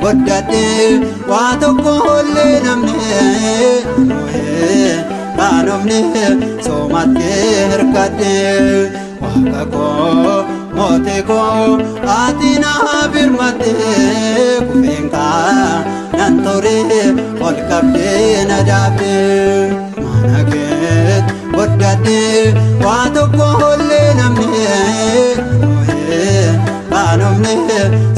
Guddadhee waa tokko illee namni kaanofne soomatti hirkadhee Waaqa koo mootii koo ati na birmattee kufeen kaa nan ture ol qabdee na dhaabdee mana keetti guddadhee waa tokko illee namni kaanofne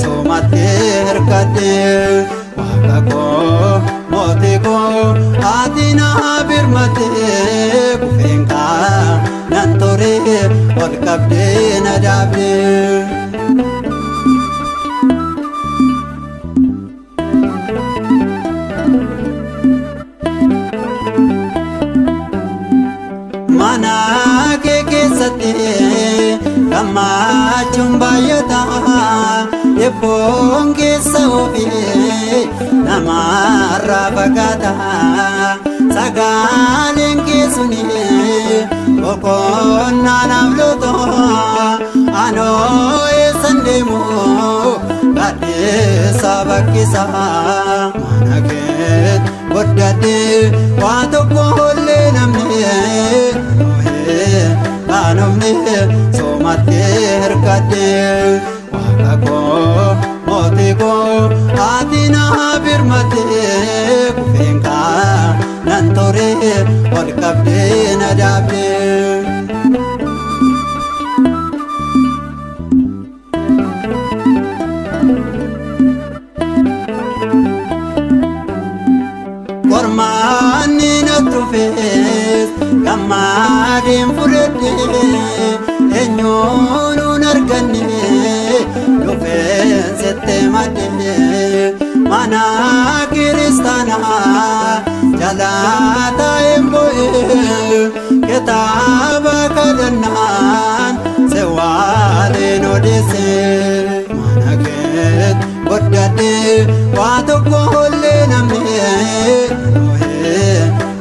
soomatti hirkadhee Waaqa koo mootii koo ati na birmattee kufeen kaa nan ture ol qabdee na dhaabdee. Mana kee keessatti gammachuun baay'ata dhibboon keessa ofii namarraa fagaata sagaleen keessuni boqonnaa naaf looto anoo eessan deemu gadheessa bakkisa mana keetti guddadhee waa tokko illee namni kaanofne soomatti hirkadhee Waaqa koo mootii koo ati na birmattee kufeen kaa nan ture ol qabdee na dhaabdee. Qormaanni na tufes gammadeen fudhadhee eenyuun hin arganne dhufeen sitti maddee mana kiristaanaa jala taa'een boo'ee kitaaba kadhannaan si waliin odeessee mana keetti guddadhee waa tokko illee namni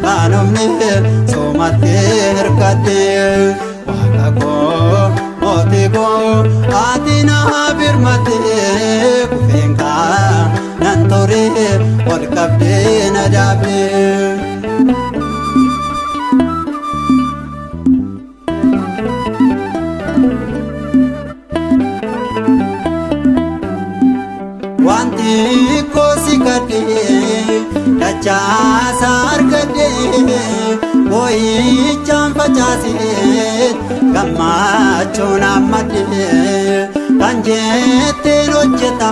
kaanofne soomatti hirkadhee Waaqa koo mootii koo ati na birmattee kufeen kaa nan ture ol qabdee na dhaabdee. Wanti koo si kadhee dachaasa argadhee boo'ichaan facaasee gammachuun ammadhee kan jetteen hojjeta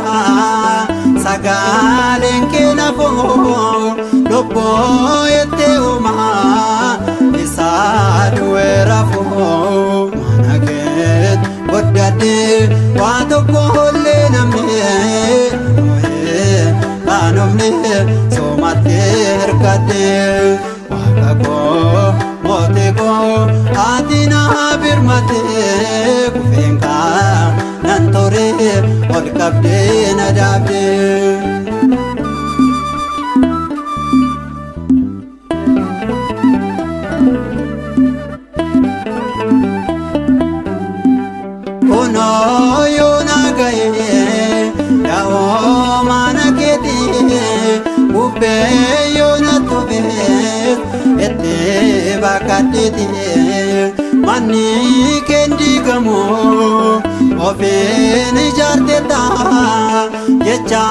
sagaleen kee nafoo lubbuu itti uumaa isaa du'e rafoo mana keetti guddadhee waa tokko illee namni kaanofne soomatti hirkadhee Waaqa koo mootii koo ati na birmattee kufeen kaa nan ture ol qabdee na dhaabdee. Kunoo yoo na ga'ee da'oo mana keetii bubbee yoo na tufee itti bakkadheetii manni kee diigamu ofiin ijaarteetta jecha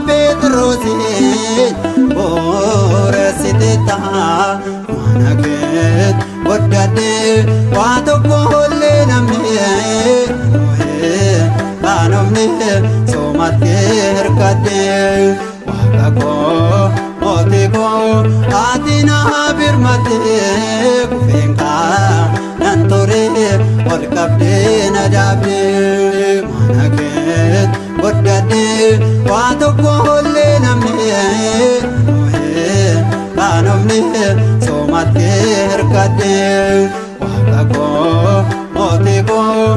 Phexrosiin booressiteetta mana keetti guddadhee waa tokko illee namni kaanofne soomatti hirkadhee Waaqa koo mootii koo ati na birmattee kufeen kaa nan ture ol qabdee na dhaabdee mana keetti guddadhee waa tokko illee namni kaanofne soomatti hirkadhee Waaqa koo mootii koo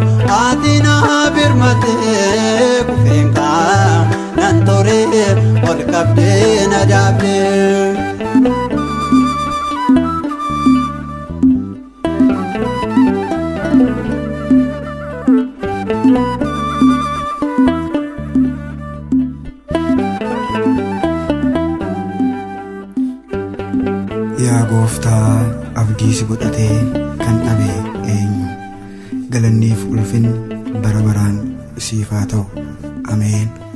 ati na birmattee kufeen kaa nan ture ol qabdee na dhaabdee. Yaa Gooftaa, abdii si godhatee kan dhabe eenyu? Galanniif ulfinni bara baraan siif haa ta'u. Ameen.